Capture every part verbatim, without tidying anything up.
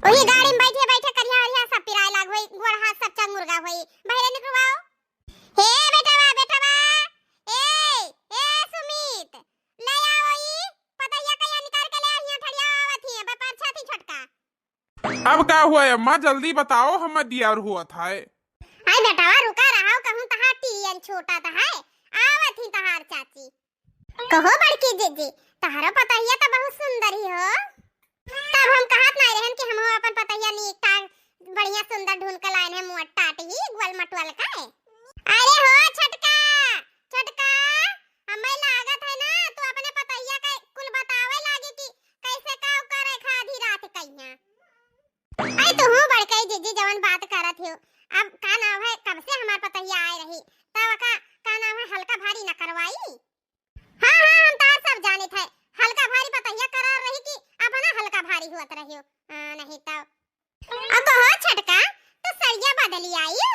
वही गाड़ी में बैठे बैठे करिया हरिया सब पिराए लाग होई, गोड़ हाथ सब चंगुरगा होई। बहरे निकलवाओ। हे बेटवा, बेटवा, ए, ए सुमित, ले आओ ई पतहिया कहिया निकाल के ले आ, हियां ठड़िया आवत ही, बे परछा थी छोटका। अब का हुआ अम्मा, जल्दी बताओ, हम दियार हुआ था। आई बेटवा, रुका रहा, कहूँ तहार टीयन छूटत है, आवत ही तहार चाची। कहो बड़की जीजी, तहरो पतहिया तो बहुत सुंदर ही हो। तब हम कहत नाई रहन कि हम अपन पतहिया नीक ठाक बढ़िया सुंदर ढूंढ के लाइन है, मुअट टाट ही, ग्वाल मटवाल का है। अरे हो छोटका, छोटका, हमें लागत है ना, तू अपने पतहिया का कुल बतावे लागी कि कैसे का करे खा आधी रात कहिया। आई तू हूँ बड़कई जीजी जवन बात करत हो, अब का नाम है, कब से हमार पतहिया आए रही, तब का, का नाम है, हल्का भारी न करवाई। हाँ, हाँ, हम तहार सब जानित है। हल्का भारी पतहिया करार रही कि अपना हल्का भारी हुअत रहियो। हाँ, नहीं तो। अब कहो छोटका, तो सड़िया बदली आयु?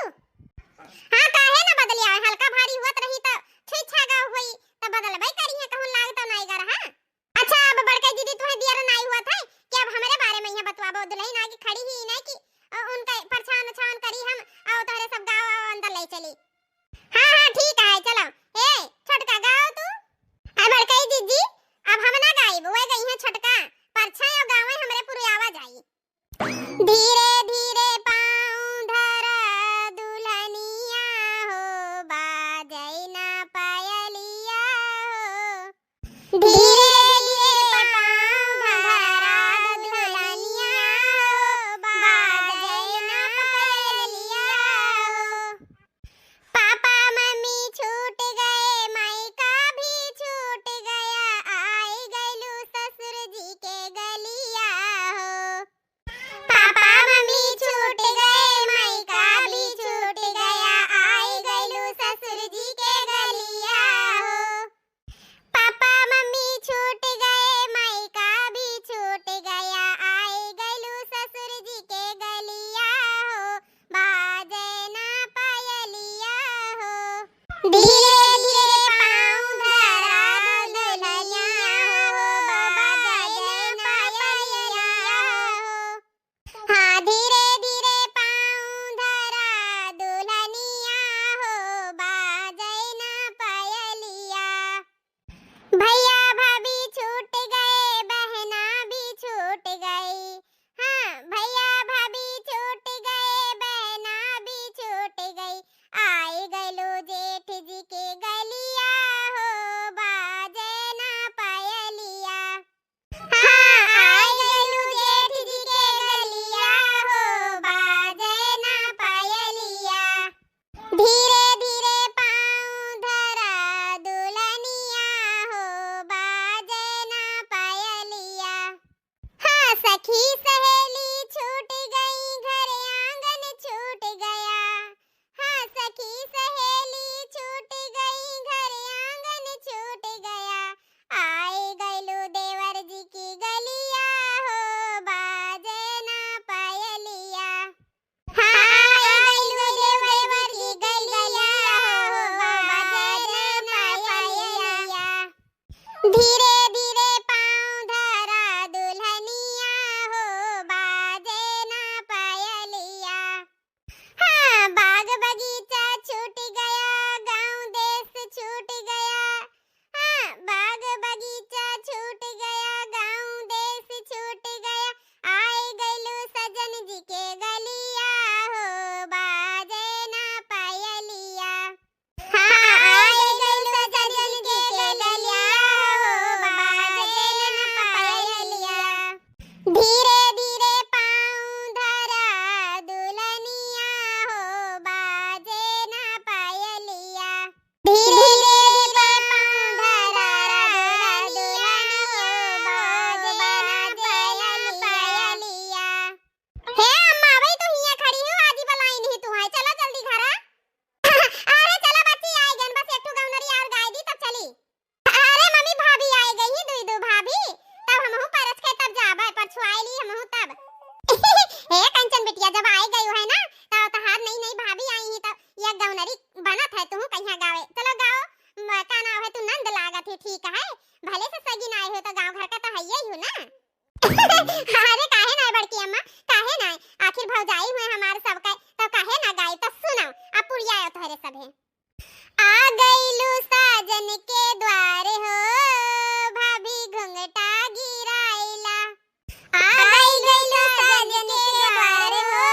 हाँ, काहे ना बदली आवे? हल्का भारी हुअत रही तो छुई छागा हुई, तो बदलबे करी है, कहूँ लाग तो नाई गर, हाँ? अच्छा, अब बड़का दीदी तुम्हें दियर नाई हुआ था कि अब हमारे बारे में यहाँ बतवाबो, दुल्हन आगे खड़ी ही नहीं कि, अ, उनका परछावन उछावन करी हम, आओ तोहरे सब गाँव आओ अंदर ले चली। हाँ, हाँ, ठीक है, चलो। ए, छोटका गाओ तू। ए, बड़कई जीजी, अब हम ना गाइब, वे गई हैं छोटका। परछाई और गावे हमरे पुरु आवा जाई। धीरे धीरे पाँव धरा दुल्हनिया हो, बाजै ना पायलिया हो। धीरे धीरे पाँव धरा दुल्हनिया हो, बाजै ना पायलिया हो। पापा मम्मी छूट गए, मायका भी छूट गया, आई गइलू ससुर जी के गलिया हो। पापा मम्मी छूट गए, मायका भी छूट गया, आई गइलू ससुर जी के गलिया हो। पापा मम्मी छूट गए, मायका भी छूट गया, आई गइलू ससुर जी के गलिया हो, बाजै ना पायलिया हो। धीरे धीरे पाँव धरा दुल्हनिया हो, बाजै ना पायलिया हो। हाँ, धीरे धीरे पाँव धरा दुल्हनिया हो, बाजै ना पायलिया। भैया भाभी छूट गए, बहना भी छूट गई। हाँ, भैया भाभी छूट गए, बहना भी छूट गई। आई गइलू जेठ जी के गलिया हो, बाजै ना पायलिया। हाँ, आई गइलू जेठ जी के गलिया हो, बाजै ना पायलिया। धीरे धीरे पाँव धरा दुल्हनिया हो, बाजै ना पायलिया। हाँ, सखी सहेली छूट गई, घर आंगन छूट गया। हाँ, सखी सहेली छूट गई, घर आंगन छूट गया। आई गइलू देवर जी की गलिया हो, बाजै ना पायलिया। हाँ, आई गइलू देवर जी की गलिया हो, बाजै ना पायलिया। धीरे धीरे पाँव धरा दुल्हनिया हो, बाजै ना पायलिया। हाँ, बाग बगीचा छूट गया, गाँव देश छूट गया। हाँ, बाग बगीचा छूट गया, गाँव देश छूट गया। आई गइलू सजन जी के गलिया हो, बाजै ना पायलिया। हाँ, आई गइलू सजन जी के गलिया हो, बाजै ना पायलिया। धीरे धीरे पाँव धरा दुल्हनिया हो, बाजै ना पायलिया। धीरे धीरे पाँव धरा दुल्हनिया हो, बाजै ना पायलिया। हे अम्मा, अबही तू हियां खड़ी हो, आजी बलाई नहीं तू है, चलो जल्दी घरा। अरे चलो बच्ची, आई गन, बस एक ठो गौनरी और गाय दी तब चली। अरे मम्मी, भाभी आई गई ही, दुई दो भाभी, तब हमहू परछ के तब जाबे, परछुआई ली हमहू तब। हे कंचन बिटिया, जब आई गई है ना, तब तहार नई नई भाभी आई ही, तब ये गौनरी बनत है, तू कहिया गावे। चलो गाओ, म-, का नाम है, तू नंद लागत है, ठीक है, भले से सगी ना आए हो तो गाँव घर का तो है ही हो ना। अरे काहे ना बड़की अम्मा, काहे आखिर भौजाई हुए हमार सबका, तो काहे ना गाई, तो सुनाओ, अब पुरिया आयो तोहरे सभे। आ गइलू साजन के द्वार हो, भाभी घुंघटा गिराइला। आ गइलू साजन के द्वार हो,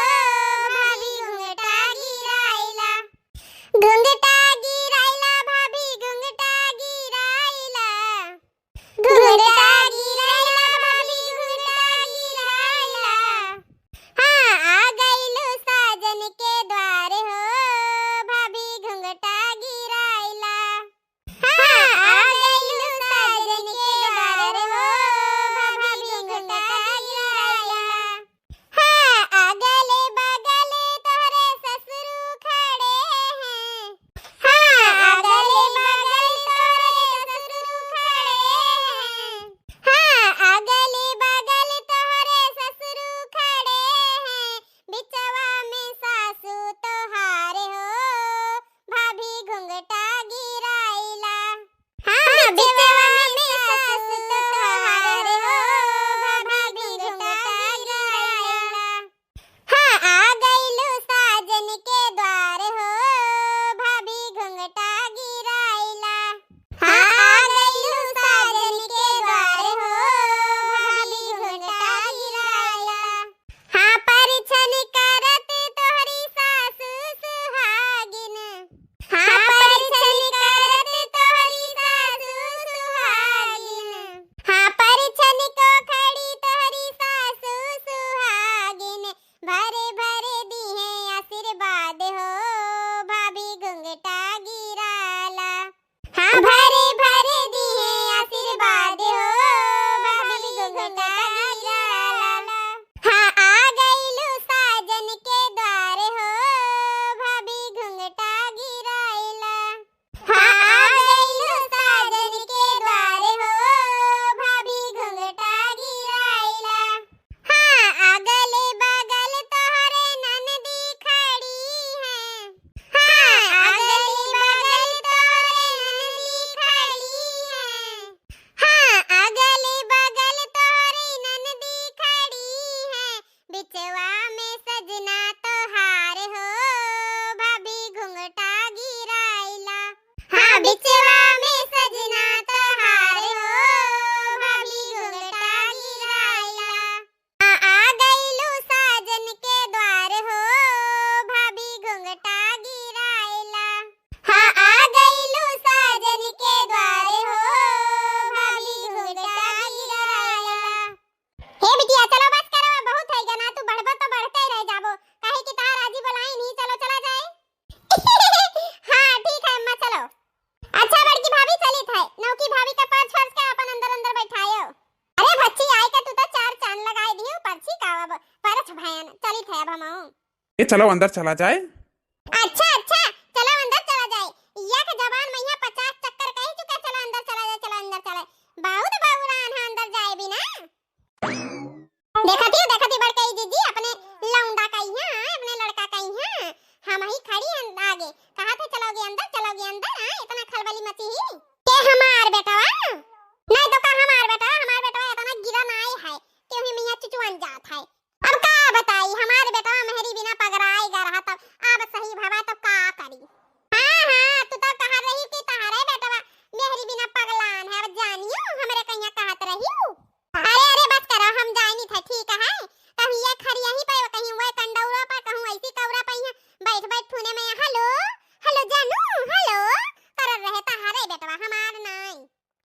भाभी घुंघटा गिराइला। घुंघटा गिराइला भाभी, घुंघटा गिराइला। घुंघटा गिराइला भाभी, घुंघटा गिराइला। हाँ, आ गइलू साजन के द्वार हो, भाभी घुंघटा गिराइला। हाँ, आ गइलू साजन के द्वार हो, भाभी घुंघटा गिराइला। हाँ, अगले बगले तोहरे ससुरु खड़े हैं। हाँ, अगले बगल तोहरे ससुरु खड़े हैं। हाँ, अगले बगल तोहरे ससुरु खड़े हैं। बिचवा में सासु तोहार हो, भाभी घुंघटा गिराइला। हाँ, बिचवा में सासु तोहार हो, भाभी घुंघटा गिराइला। हाँ, आ गइलू साजन के द्वार हो, भाभी घुंघटा गिराइला। हाँ, आ गइलू साजन के द्वार हो, भाभी घुंघटा गिराइला। हाँ, परिछन करत तोहरी सासु सुहागिन। हाँ, परिछन करत तोहरी सासु सुहागिन। हाँ, परिछन को खड़ी तोहरी सासु सुहागिन। भरे भरे दिहे आशीर्वाद हो, भाभी घुंघटा गिराला। हाँ, भरे भरे दिहे आशीर्वाद हो, भाभी घुंघटा गिराला। हाँ, आ गइलू साजन के द्वार हो, भाभी घुंघटा गिराइला। हाँ, आ गइलू साजन के द्वार हो, भाभी घुंघटा गिराइला। हाँ, अगले बगल तोहरे ननदी खड़ी हैं। हाँ, अगले बगल तोहरे ननदी खड़ी हैं। हाँ, अगले बगल तोहरे ननदी खड़ी हैं। बिचवा में सजना तोहार हो, भाभी घुंघटा गिराइला। हाँ, बिचवा में सजना तोहार हो, भाभी घुंघटा गिराइला। हाँ, आ गइलू साजन के द्वार हो, भाभी घुंघटा गिराइला। हाँ, आ गइलू साजन के द्वार हो, भाभी घुंघटा गिराइला। हे बिटिया, चलो बस करो, बहुत है गाना, तू बढ़बो तो बढ़ते ही रह जाबो, काहे कि तहार आजी बोलाई नहीं, चलो चला जाए। हाँ, ठीक है अम्मा, चलो। अच्छा बड़की भाभी चलित है, नौकी भाभी का पर्स फर्स के अपन अंदर अंदर बैठायो। अरे भच्ची, आई का तू तो चार चांद लगाए दियो, पर्ची का अब पर्स भयन, चलित है अब हम। ए चलो अंदर चला जाए। अच्छा अच्छा, चलो अंदर चला जाए। यक जबान में यहाँ पचास चक्कर कही चुका, चलो अंदर चला जाए, चलो अंदर चला जाए। बहुत बउरान है अंदर जाए बिना। देखती हो, देखती बड़कई जीजी, अपने लौंडा का यहाँ, अपने लड़का का यहाँ, हम ही खड़ी हैं आगे, कहा थे चलोगे अंदर, चलोगे अंदर, हाँ, इतना खलबली मची ही। के हमार बेटवा? नहीं तो का हमार बेटवा, हमार बेटवा इतना गिरा नाई है, क्यों ही मियाँ चुचुअन जात है। अब का बताई, हमार बेटवा मेहरी बिना पगराए गा रहा, तब अब सही भवा तो का करी। हाँ हाँ, तू तो कहा रही कि तहरे बेटवा मेहरी बिना पगलान है, अब जानियो हमरे कहिया कहत रहियो। अरे अरे बस करो, हम जानी थे, ठीक है। कहीं ये खड़ी यहीं पे, कहीं वो कंडौरा पे, कहूँ ऐसी कौरा पे, यहाँ बैठ बैठ फोने में हेलो हेलो जानू हेलो करत रहे, तहरे बेटवा हमार नाई।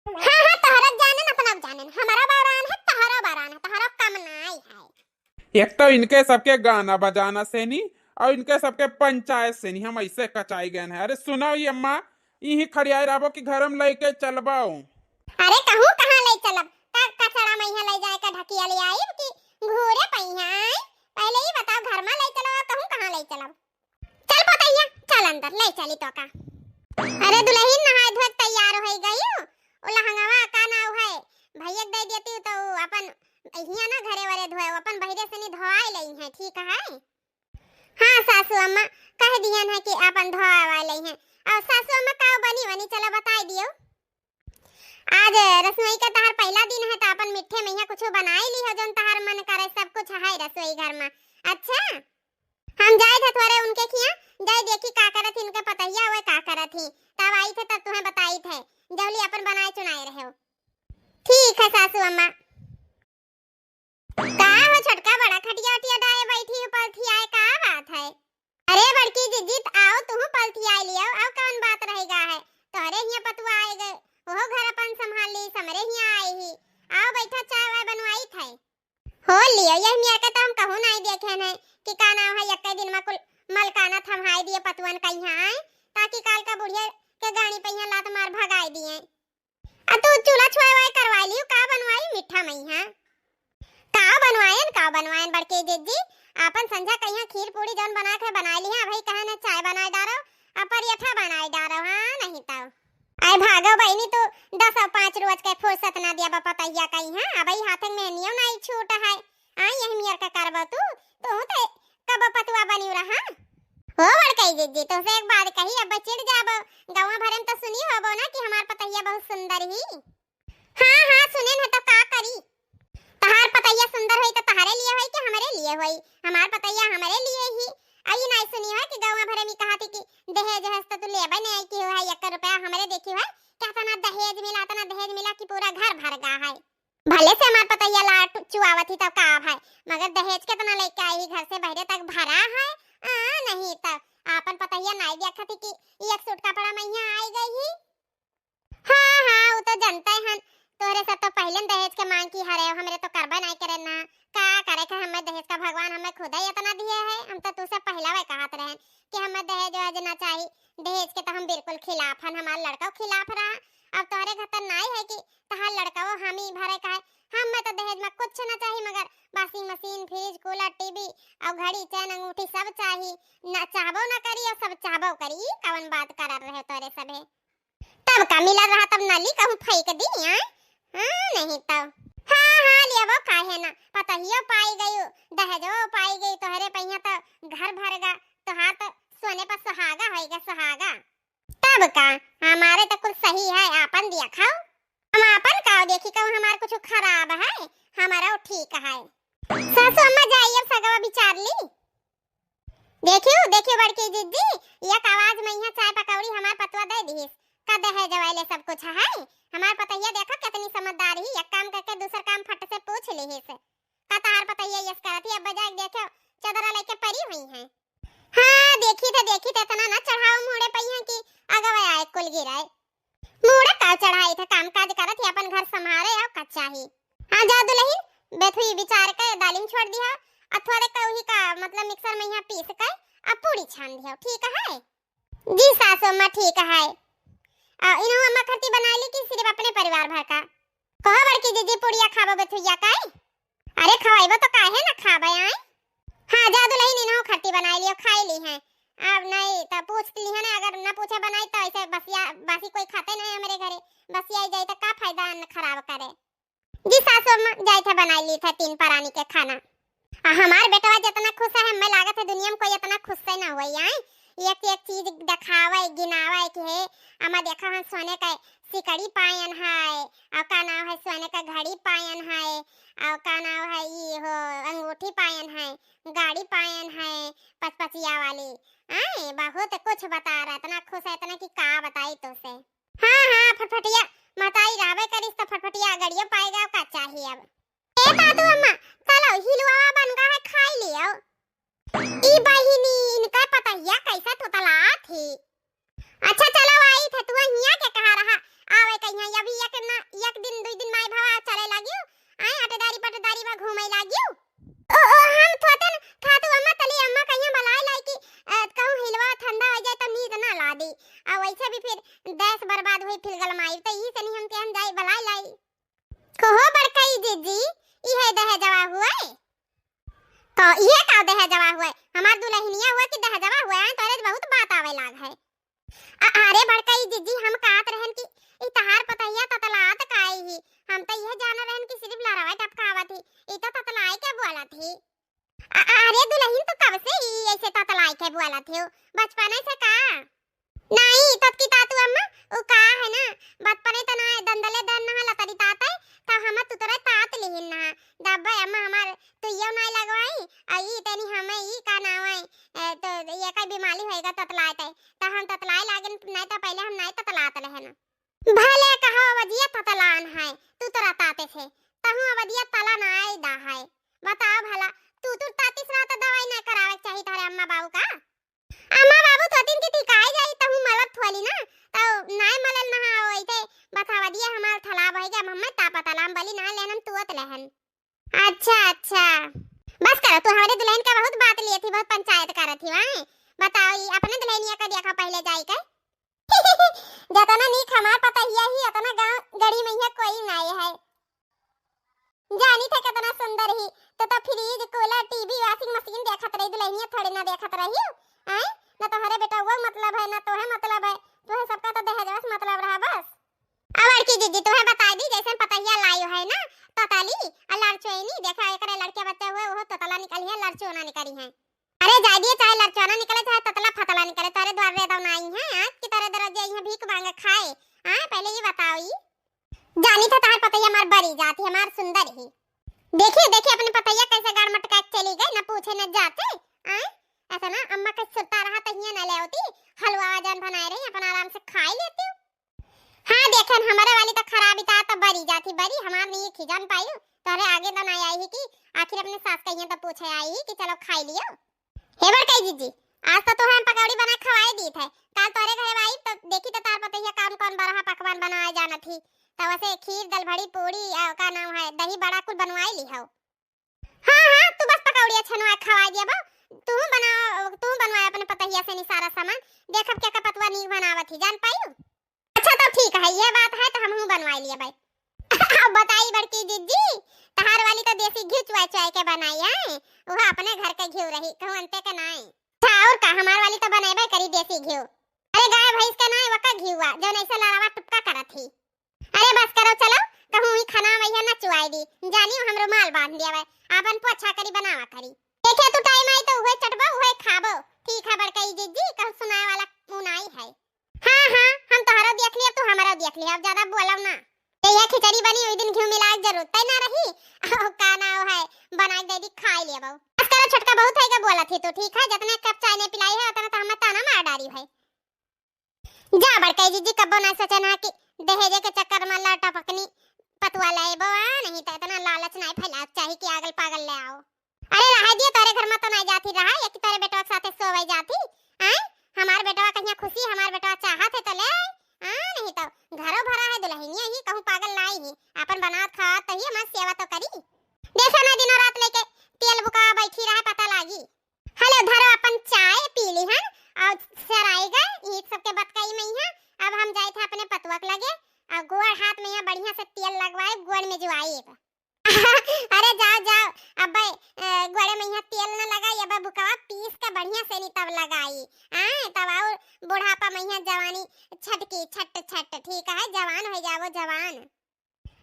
हाँ हाँ, तहरा जानन अपना जानन, हमारा बउरान है, तहरा बउरान है, तहरा कम नाई है। एक तो इनके सबके गाना बजाना से नी, और इनके सबके पंचायत से नी, हम ऐसे कचाई गए हैं। अरे सुनाओ ये अम्मा, इही खड़ियाए रहबो कि घर में लेके चलबो? अरे कहूँ कहाँ ले चलब? का कचड़ा में यहाँ ले जाए का ढकिया ले आइब कि घूरे पइहाँ आई? पहले ही बताओ, घर में ले चलो, कहूँ कहाँ ले चलब? चल पोतैया, चल अंदर, ले चली तो का। अरे दुलहिन नहाए धोए के तैयार होइ गई, ओ लहंगवा का नाव है, भैया के दे देती तो अपन हिया ना घरे वरे धोए, अपन बहिरे से नी धोआई लई है, ठीक है? हाँ सासू अम्मा, कह दिहन है कि अपन धोआवा लई है। और सासू अम्मा का बनी वनी चला बताई दियो। आज रसोई का तहार पहला दिन है तो अपन मिट्ठे में यहाँ कुछ बनाई ली हो, जौन तहार मन करे, सब कुछ है रसोई घर में। अच्छा, हम जाइत है थोरे उनके खिया, जाई देखी का करत ही उनके पतहिया, हुए का करत ही, तब आइत है तब तुहें बताइत है, जौली अपन बनाए चुनाए रहे हो। ठीक है सासू अम्मा। का हो छोटका, बड़ा खटिया उटिया डाए बैठी हो, पलथियाए का बात है? अरे बड़की जिज्जी, त आओ तुहू पलथियाए लियो, अब कौन बात रह गा है? तोहरे हिया पतुआ आए गए, ओहो घर अपन संभाल ली, हमरे हिया आए ही। आओ बैठा, चाय वाय बनवाई थे। हो लियो, यह मियाँ के तो हम कहूँ नहीं देखे हैं कि का नाम है, यक्के दिन में कुल मलकाना थम्हाई दिए पतुअन का यहाँ आए, ताकि काल का बुढ़िया के गाड़ी पे यहाँ लात मार भगाई दिए। आ तू चूल्हा छुआए वाए करवाई लियो, का बनवाई मीठा मइहाँ? का बनवायन, का बनवायन बड़की जिज्जी, आपन संझा कहिया खीर पूड़ी जौन बना के बनाए लिहा, अबही कहे न चाय बनाए डारो, आ परेठा बनाए डारो, हाँ नहीं तौ। आए भागो बहिनी, तू दस और पाँच रोज के फुर्सत ना दिया बा पतहिया कहिया, अबही हाथे में मेहनियो नाई छूट है। आई यही मियर का करबो तू, तू तो कब पतुआ बनी रहा। हो बड़कई जिज्जी, तोसे एक बात कही, अब चिढ़ जाबो, गौवा भरे में तो सुनी होबो ना कि हमार पतहिया बहुत सुंदर ही। हाँ, हाँ, सुने न तो का करी? तहार पतैया सुंदर होई तो तहारे लिए होई कि हमरे लिए होई? हमार पतैया हमरे लिए ही। आई नाई सुनी है कि गौवा भरे में कहा थी कि दहेज हस तो तू लेबे नहीं आई कि है एक रुपया हमरे देखी है, क्या तना दहेज मिला, तना दहेज मिला कि पूरा घर भर गा है। भले से हमार पतैया लाट चुआवत ही तब का भाई, मगर दहेज कितना लेके आई ही, घर से बहरे तक भरा है। आ, नहीं तब आपन पतैया नाई देखा थी कि एक सूट कपड़ा में यहाँ आई गई ही। हाँ, हाँ, वो तो जनते हन। तोहरे सब तो पहिले दहेज के मांग की हरे, हमरे तो करबे नहीं करे ना। का करे के, हमें दहेज का भगवान हमें खुदा ही इतना दिए है। हम तो तुझसे पहला वे कहत रहन कि हमें दहेज वहेज ना चाही। दहेज के तो हम बिल्कुल खिलाफ हन, हमार लड़का खिलाफ रहा। अब तोहरे घर तो नाई है कि तहार लड़का वो हम ही भरे का है। हमें तो दहेज में कुछ ना चाही, मगर washing machine, fridge, cooler, TV और घड़ी, चैन, अंगूठी सब चाही। ना चाहबो ना करी और सब चाहबो करी। ई कवन बात करत रहे तोरे सभे? तब का मिलल रहा, तब नली कहूँ फेंक दी, आय? हाँ, नहीं तो। हाँ, हाँ, लियाबो काहे ना, पतहियो पाई गई, दहेजो पाई गई, तोहरे पहिया तो घर भर गा, तोहार तो सोने पर सुहागा होई गा, सुहागा। तब का, हमारे तो कुल सही है, आपन दिया खाओ। हम आपन का देखी, कहूँ हमार कुछ खराब है, हमारा वो ठीक है। सासू अम्मा जाई, अब सगवा विचार ली। देखियो, देखियो बड़की जिज्जी, एक आवाज में यहाँ चाय पकौड़ी हमार पतवा दे दिहिस। का दहेज वाले सब कुछ है? हमार पतैया देखो कितनी समझदार ही, एक काम करके दूसर काम फट से पूछ लिहिस। का तहार पतैया यस करत ही, अब बजाय देखो चदरा लेके परी हुई है। हाँ, देखी थे, देखी थे, इतना ना चढ़ाओ मूड़े पहिया कि अगवा आए कुल गिराए। मूड़ा का चढ़ाई थे, काम काज करत ही, अपन घर संभारे, और का चाही। हाँ, जा दुलहिन, बेथुई विचार के दालिम छोड़ दिया, आ थोड़े कौही का, मतलब, मिक्सर में यहाँ पीस के, आ पूड़ी छान दिया, ठीक है? जी सासू अम्मा, ठीक है। आ इन्हों अम्मा खरती बनाई ली कि सिर्फ अपने परिवार भर का? कहो बड़की जिज्जी, पुड़िया खाबो बेथुइया काई? अरे, खवाइबो तो काहे ना खाबे, आए? हाँ, जा दुलहिन, इन्हों खरती बनाई लियो, खाई ली हैं। अब नहीं तो पूछ ली है ना, अगर ना पूछे बनाई तो ऐसे बसिया, बासी कोई खाते नहीं हमारे घरे। बसिया ही जाई तो का फायदा अन्न खराब करे। जी सासू अम्मा, जाई थे बनाई ली थे तीन परानी के खाना। आ हमार बेटवा जितना खुश है, हमें लागत है दुनिया में कोई इतना खुश से ना हुआ, आए? एक एक चीज दिखावे, गिनावे कि हे अम्मा देखा हम सोने का सिकड़ी पायन है, और का नाम है, सोने का घड़ी पायन है, और का नाम है, ई हो, अंगूठी पायन है, गाड़ी पायन है, पचपचिया वाली। आए, बहुत कुछ बता रहा, इतना खुश है, इतना कि का बताई तोसे। हाँ, हाँ, फटफटिया, महतारी रहबे करिस तो फटफटिया गड़ियो पाएगा, का चाहिए अब। ए तातू अम्मा, चलो, हिलवा बन गा है, खाई लियो। ई बहिनी, इनका पतहिया कैसे तोतलात ही। अच्छा चलो, आई थे, तू हिया के कहा रहा, आवे कहिया, अभी एक ना, एक दिन, दुई दिन माई भवा चले लागियो, आए अटदारी पटदारी में घूमे लागियो। ओ, ओ, हम थोतन, थातू अम्मा, तली अम्मा कहिया बलाए लाई कि, अ, कहूँ हिलवा ठंडा हो जाए तो नींद ना ला दी। आ वैसे भी फिर देश बर्बाद हुई, फिर गलमाई, तो ई सनी हम के हम जाई बलाए लाई। कहो बड़कई जिज्जी, ई है दहेजवा हुए? तो ये का दहेजवा हुए? हमार दुल्हनिया हुए कि दहेजवा हुए? आए तोरे बहुत बात आवे लाग है। अ-, अरे बड़कई जिज्जी, हम कहत रहन कि ई तहार पतहिया ततलात काई ही? हम तो यह जान रहन कि सिर्फ लड़वा टपकावत ही, ई तो ततलाई के बोलत ही। अ-, अरे दुल्हन, तो कब से ही ऐसे ततलाई के बोलत ही? बचपने से का? नहीं, ततकी तातू अम्मा, उ का है ना, बचपने त ना दंदले दन नहा लतरी ताते, त हम तुतरे तात लिहिन नहा। दब्बे अम्मा हमार तू यो नाई लगवाई, आ ई तेनी हमें ई का नाव है, ए, तो ये का बीमारी होएगा ततलाए ते, तो हम ततलाए लागेन, नहीं तो पहले हम नहीं ततलात रहे ना। भले कहो अवधिया ततलान है, तू तो रताते थे, तहु अवधिया तला नाई दा है। बताओ भला, तू तो तातीस रहा तो दवाई नहीं करावे के चाहिए थारे अम्मा बाबू का? अम्मा बाबू तो दिन के टिकाए जाई, तहु मलत थोली ना, तो नाय मलल नहा होई थे, बतावा दिया हमार थला बह गया, मम्मा तापा तलाम बली ना लेनम तुअत लहन। अच्छा, अच्छा। बस करो, तू हमरे दुल्हन का बहुत बात लिए थी, बहुत पंचायत करत थी, वाए। बताओ, ई अपने दुल्हनिया का देखा पहले जाई के। जतना नीक हमार पतहिया ही, अतना गाँव गड़ी में यह कोई नाय है। जानी थे कितना सुंदर ही, तो, तो फ्रिज, कूलर, टीवी, वॉशिंग मशीन देखत रही, दुल्हनिया थोड़े ना देखत रही, आए? ना तोहरे बेटवा मतलब है, ना तोहे मतलब है, तोहे सबका तो दहेजवा से मतलब रहा बस। अब बड़की जीजी, तोहे बताई दी, जैसे पतहिया लायो है ना, ततली, आ लड़चोइनी, देखा एकरे लड़के बच्चे हुए, वो ततला निकली है, लड़चोना निकली है। अरे जाय दिए, चाहे लड़चोना निकले, चाहे ततला फतला निकले, तोरे द्वार रे दौना आई है, आज की तोरे दरवाजे आई है भीख मांगे खाए। हाँ, पहले ये बताओ, ई जानी था तहार पतैया हमार बरी जाती, हमार सुंदर ही। देखिए, देखिए अपने पतैया कैसे गाड़ मटका के चली गई, न पूछे न जाते। आए, ऐसा ना अम्मा के सुरता रहा तो हियां न ले होती, हलवा जान बनाए रही, अपना आराम से खाई लेती। हाँ, देखन हमारे वाली तो खराब ही था, तो बरी जाती बरी, हमार नहीं खिजान पाई, तोहरे आगे तो नहीं आई ही कि आखिर अपने सास कहिए तो पूछे आई ही कि चलो खाई लियो। हे बड़कई जीजी, आज तो तोहे हम पकौड़ी बना खवाए दी थे। काल तोरे घरे आई तो देखी तो तार पतैया कौन कौन बरहा पकवान बनाए जानत ही। तो वैसे खीर, दलभड़ी, पूड़ी, आ, का नाम है, दही बड़ा कुल बनवाए ली हो। हाँ, हाँ, तू बस पकौड़ी अच्छा ना खवाए दिया बा। तू बना, तू बनवाए अपने पतैया से नी सारा सामान। देखब क्या का पतवा नीक बनावत ही, जान पाई। अच्छा तो ठीक है, ये बात है तो हमहू बनवाई लिए भाई। अब बताई बड़की जिज्जी, तहार वाली तो देसी घी चुआ चुआ के बनाई है, वह अपने घर के घी रही, कहूँ अंते के नाई। अच्छा और का, हमार वाली तो बनेबे करी देसी घी। अरे गाय भैंस के नाई, वका घी हुआ जो ऐसे लड़ावा टुपका करत ही। अरे बस करो, चलो, कहूँ ही खाना वही ना चुआई दी, जानी हम रुमाल बांध दिया भाई, आपन पोछा करी बनावा करी। देखे तू टाइम आई तो उहे चटबो उहे खाबो। ठीक है बड़कई जिज्जी, कहूँ सुनाए वाला ऊ नाई है। हाँ, हाँ, हम तोहरो देख लिया, तू हमरो देख लिया, अब ज्यादा बोलो ना। ये, ये खिचड़ी बनी, ओई दिन घी मिलाए के जरूरत ही ना रही। अहो, का नाव है, बना के दे दी, खाई लेबो। बस करो छोटका, बहुत है का बोलत ही तू, ठीक है, जितने कप चाय ने पिलाई है, उतना तो हमें ताना मार डारी है। जा बड़कई जिज्जी, कब्बो ना सोचे ना कि दहेजे के चक्कर में लटा पकनी पतुआ लेबो, आ, नहीं तो इतना लालच नहीं फैलावे चाही कि आगल पागल ले आओ। अरे रहा दियो, तोरे घर में तो नहीं जाती रहा, एक तोरे बेटवा के साथे सोवे जाती। आए, हमार बेटवा कहिया खुशी, हमार बेटवा चाहत है तो ले आए। आ, नहीं तो घरो भरा है दुल्हनिया ही, कहूँ पागल नाई ही, अपन बनात खात तो ही हमार सेवा तो करी। देखो ना दिनों रात लेके तेल बुका बैठी रहा, पता लागी। हेलो, धरो अपन चाय पी ली हन और सराई गए, ईद सबके बतकई में है। अब हम जाए थे अपने पतुआ के लगे और गोड़ हाथ में यहाँ बढ़िया से तेल लगवाए, गोड़ में जुआई। अरे जाओ, जाओ, अबे, अ, गोड़े में यहाँ तेल न लगाई, अबे बुकवा पीस के बढ़िया से नी तब लगाई। आए, तब और बुढ़ापा में यहाँ जवानी छटकी, छट, छट, ठीक है, जवान हो जाओ, जवान।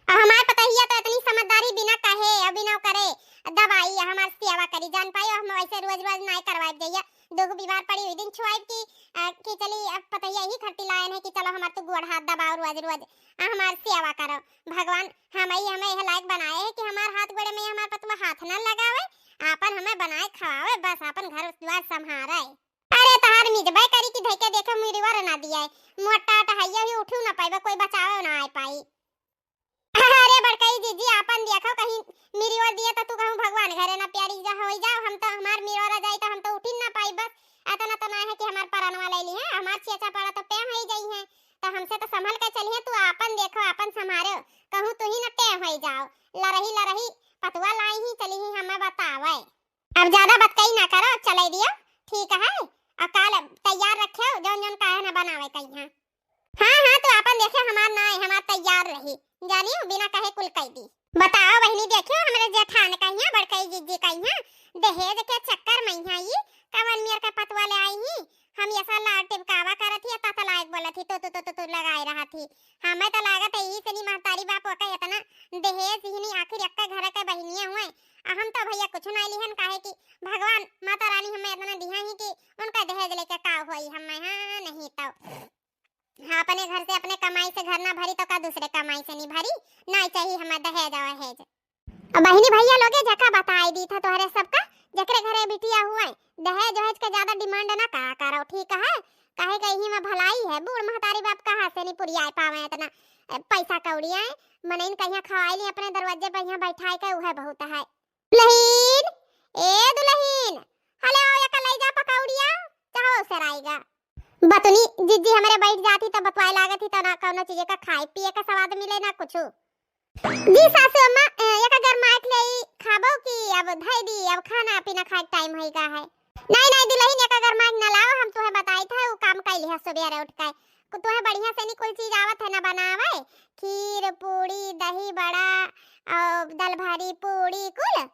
अब हमार पतहिया तो इतनी समझदारी बिना कहे और बिना करे दबाई, हमार सेवा करी, जान पाई, हम वैसे रोज रोज नाय करवाए जइया, दुख बीमार पड़ी हुई दिन छुआई की, अ, कि चली अब पतहिया ही खरती लायन है कि चलो हमार तू गोड़ हाथ दबाओ रोज रोज, आ हमार सेवा करो। भगवान हम ही हमें यह लायक बनाए है कि हमार हाथ गोड़े में हमार पतुआ हाथ न लगावे, आपन हमें बनाए खवावे, बस आपन घर द्वार संभारे। अरे तहार मिजबे करी कि धइके देखे मिरिवर ना दिया है, मोटा टहैया ही उठू ना पाइबे, कोई बचावे ना आए पाई। अरे बड़कई जीजी, आपन देखो, कहीं मिरिवर दिए तो तू कहूँ भगवान घरे ना प्यारी जा होई जाओ, हम तो हमार मिरिवर आ जाई तो हम तो उठिन ना पाई। बस इतना तो ना है कि हमार परानवा ले ली है, हमार चेचा पड़ा तो प्याम हो जाई है, तो हमसे तो संभल के चली है। तू आपन देखो, आपन संभारो, कहूँ तू ही ना टेम हो जाओ। लरही लरही पतुआ लाई ही चली ही हमें बतावे। अब ज्यादा बतकई ना करो, चले दियो, ठीक है? और काल तैयार रखियो, जौन जौन काहे ना बनावे कहिया। हाँ, हाँ, तू आपन देखे, हमार ना है, हमार तैयार रही, जानियो, बिना कहे कुल कई दी। बताओ बहिनी, देखियो हमरे जेठान कहिया, बड़कई जीजी कहिया, दहेज के चक्कर में यहाँ ई कवन मियर के पतुआ ले आई ही। हम ऐसा लाड़ टिपकावा करत ही, ततलाए के बोलत ही, तू, तू, तू, तू, तू लगाए रहत ही। हमें तो लागत है, यही से नी महतारी बाप ओके इतना दहेज ही नी, आखिर एक्के घर के बहिनिया हुए। आ हम तो भैया कुछ नहीं लिहन, काहे कि भगवान माता रानी हमें इतना दिहा ही कि उनका दहेज लेके का होई हमें, हाँ, नहीं तो। हाँ, अपने घर से, अपने कमाई से घर ना भरी तो का दूसरे कमाई से नहीं भरी? नहीं चाहिए हमें दहेज वहेज। अब बहिनी भइया लोगे जका बताई दी था तोहरे सबका, जेकरे घरे बिटिया हुए, दहेज वहेज के ज्यादा demand ना करा करो, ठीक है? काहे के इही में भलाई है, बूढ़ महतारी बाप कहाँ से नहीं पुरियाए पावे इतना, ए, पैसा कौड़ी आए, मनइन कहिया खवाई ली अपने दरवाजे पर यहाँ बैठाए के, उहे बहुत है। दुलहिन, ए दुलहिन, हले आओ, एका लई जा पकौड़िया, चाहो सराइगा। बतुनी, जिज्जी हमरे बैठ जाती त बतवाए लागत ही, त ना कौनो चीज का खाए पिए का स्वाद मिले, ना कुछु। जी सासू अम्मा, अ, एका गरमाए के लेई खाबो कि अब धई दी, अब खाना पीना खाए के time होई गा है। नहीं, नहीं दुलहिन, एका गरमाए के ना लाओ, हम तुहे बताई था, वो काम कैली है सुबेरे उठ के। कु-, तुहे बढ़िया से नहीं कुल चीज आवत है ना बनावे, खीर, पूड़ी, दही बड़ा, और दलभरी, पूड़ी कुल।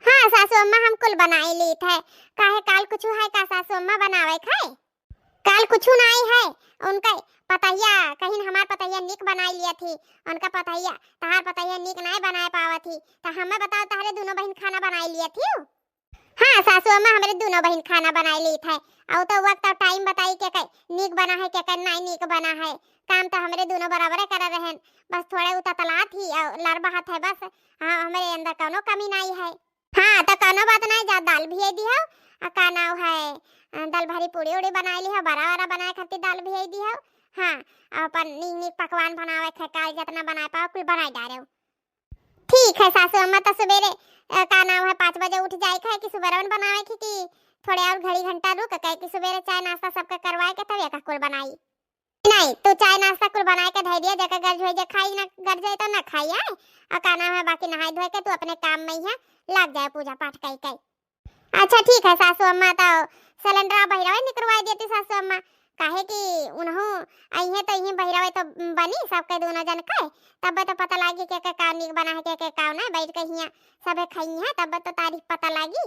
हाँ सासू अम्मा, हम कुल बनाई लीत है। काहे, काल कुछु है का सासू अम्मा बनावे खाए? काल कुछु नाई है। उनका पतहिया, कहिन हमार पतहिया नीक बनाई लिया थी, उनका पतहिया, तहार पतहिया नीक नाई बनाए पावत ही, त हमें बताओ, तहरे दोनों बहिन खाना बनाई लिया थी? हाँ सासू अम्मा, हमरे दोनों बहिन खाना बनाई लीत है। और तो वक्त और time बताई के के नीक बना है, के के नाई नीक बना है। काम तो हमरे दोनों बराबर करे रहन, बस थोड़े उततलात ही और लड़ बहत है बस। हाँ, हमरे अंदर कौनो कमी नाई है। हाँ, त कौनो बात नाई, जा दाल भियाई दिहो, आ का नाव है, अ, दलभरी पूड़ी उड़ी बनाई लिहो, बरा वरा बनाए खातिर दाल भियाई दिहो। हाँ, अपन नीक नीक पकवान बनावे के काल जितना बनाए पाओ, कुल बनाई डारो। ठीक है सासू अम्मा, त सुबेरे, अ, का नाव है, पाँच बजे उठ जाए के है कि सुबेरवन बनावे के कि थोड़े और घड़ी घंटा रुक के कि सुबेरे चाय नाश्ता सबके करवाए के तब एका कुल बनाई। नहीं, तू चाय नाश्ता कुल बनाए के धई दिया, जेकर गर्ज होई जे खाई, ना गर्ज होई तो ना खाई, आए। और का नाम है, बाकी नहाई धोए के तू अपने काम में ही है, लाग जाए पूजा पाठ कई कई। अच्छा ठीक है सासू अम्मा, तो सिलेंडर बहिरवे निकरवाई देती सासू अम्मा, काहे कि उन्हों आई है तो यहीं बहिरवे तो बनी सबके दोनों जन के, तब तो पता लागी के के का नीक बना है, के के का ना, बैठ के हियाँ सबे खाई है, तब तो तारीफ पता लागी।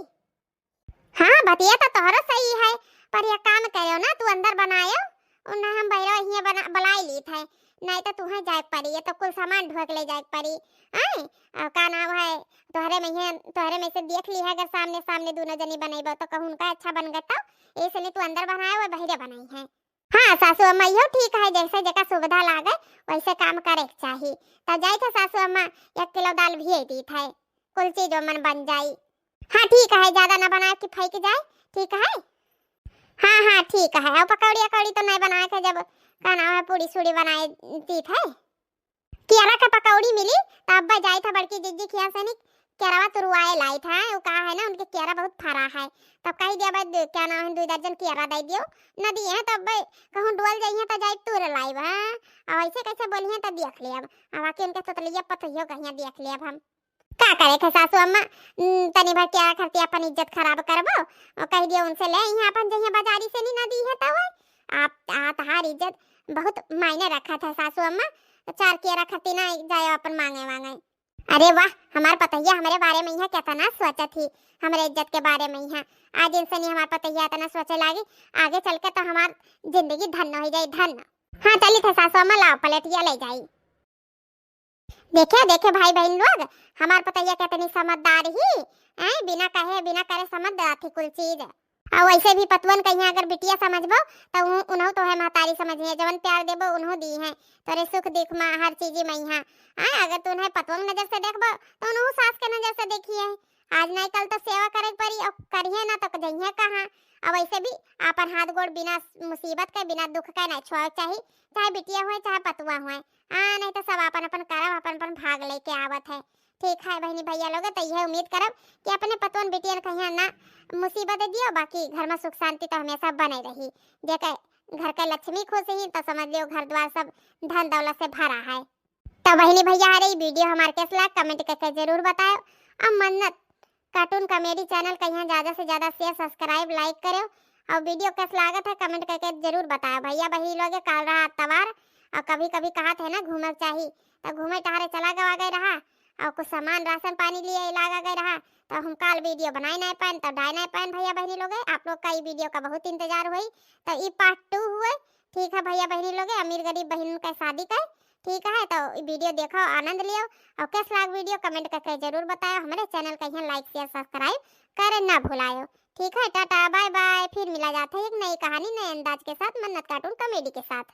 हाँ, बतिया तो तोहरो सही है, पर ये काम करो ना, तू अंदर बनायो, उन्हें हम बहिरवा हियाँ बना, बुलाई लीत है, नहीं तो तुहें जाए के पड़ी, ये तो कुल सामान ढोए के ले जाए के पड़ी। आए, और का नाम है, तोहरे में है, तोहरे में से देख ली है, अगर सामने सामने दोनों जनी बनइबो तो कहूँ उनका अच्छा बन गए, तो ऐसे नहीं तू अंदर बनाए, वो बहिरे बनाई है। हाँ सासू अम्मा, इहो ठीक है, जैसे जेका सुविधा लागे वैसे काम करे के चाही। तो जाई थे सासू अम्मा, एक किलो दाल भियाई दीत है, कुल चीज ओमन बन जाई। हाँ ठीक है, ज्यादा ना बनाए कि फेंक जाए, ठीक है। हाँ हाँ ठीक है, और पकौड़ी अकौड़ी तो नहीं बनाए के, जब का नाम है पूड़ी सूड़ी बनाए दीत है। केरा के पकौड़ी मिली, तब जाई था बड़की जिज्जी खिया से नहीं, केरवा तुरुआए लाई था, वो कहा है ना उनके केरा बहुत फरा है, तब कही दिया बा, क्या नाम है, दो दर्जन केरा दे दियो, न दिए हैं तब कहूँ डोल जाइए तो जाई तुर लाई बा। अब ऐसे कैसे बोली हैं तो देख ले अब, अब आके उनके तोतलिया पतोहियो कहिया देख ले अब हम। का करे थे सासू अम्मा, उम, तनी भर केरा खरती अपन इज्जत खराब करबो, और कह दियो उनसे ले यहाँ अपन जइहे बाजारी से नहीं ना दी है तब। आप, आ, तहार इज्जत बहुत मायने रखा था सासू अम्मा, चार केरा खरती ना जाए अपन मांगे वांगे। अरे वाह, हमार पतोहिया हमरे बारे में यहाँ कितना सोचत ही, हमरे इज्जत के बारे में यहाँ। आज इनसे नहीं हमार पतोहिया इतना सोचे लागी, आगे चल के तो हमार जिंदगी धन्य हो जाई, धन्य। हाँ चली थे सासू अम्मा, लाओ प्लेटिया ले जाई। देखे, देखे भाई बहन लोग, हमार पतोहिया कितनी समझदार ही, हैं? बिना कहे, बिना करे समझ जाती कुल चीज। और वैसे भी पतवन कहिया अगर बिटिया समझबो, तो उ-, उन्हों तो है महतारी समझिए, जवन प्यार देबो, उन्हों दी है। तोरे सुख दुख में हर चीज में यहाँ, हैं? अगर तू उन्हें पतवन नजर से देखबो, तो उन्हों सास के नजर से देखिए। आज नहीं कल तो सेवा करे के पड़ी, और करिए ना तो जइए कहाँ। और वैसे भी आपन हाथ गोड़ बिना मुसीबत के, बिना दुख के नहीं छोड़े के चाही, चाहे बिटिया हुए, चाहे पतुआ हुए। हाँ, नहीं तो सब अपन अपन करम, अपन अपन भाग लेके आवत है। ठीक है बहनी भैया लोग, तो यह उम्मीद करब कि अपने पतवन बिटियन कहिया ना मुसीबत दियो, बाकी घर में सुख शांति तो हमेशा बने रही। जेके घर के लक्ष्मी खुश ही तो समझ लियो घर द्वार सब धन दौलत से भरा है। तो बहनी भैया हरे, ई video हमार कैस लाग, comment करके जरूर बतायो। अब मन्नत cartoon comedy channel कहिया ज्यादा से ज्यादा share, subscribe, like करो। और video कैस लागत है comment करके जरूर बतायो। भैया बहनी लोग, काल रहा अतवार, और कभी कभी कहा थे ना घूमे के चाही, तो घूमे टहरे चला गवा गए रहा, और कुछ सामान राशन पानी लिए लागा गए रहा, तो हम काल video बनाए नहीं पाएन, तो डाए नहीं पाएन। भैया बहनी लोग, आप लोग का ई video का बहुत इंतजार हुई, तो ई part two हुए। ठीक है भैया बहनी लोग, अमीर गरीब बहन के शादी का, ठीक है, तो ई video देखो, आनंद लियो, और कैस लाग video comment करके जरूर बतायो। हमारे channel का यहाँ like, share, subscribe करे ना भुलायो। ठीक है, टाटा, bye bye, फिर मिला जाता है एक नई कहानी, नए अंदाज के साथ, मन्नत cartoon comedy के साथ।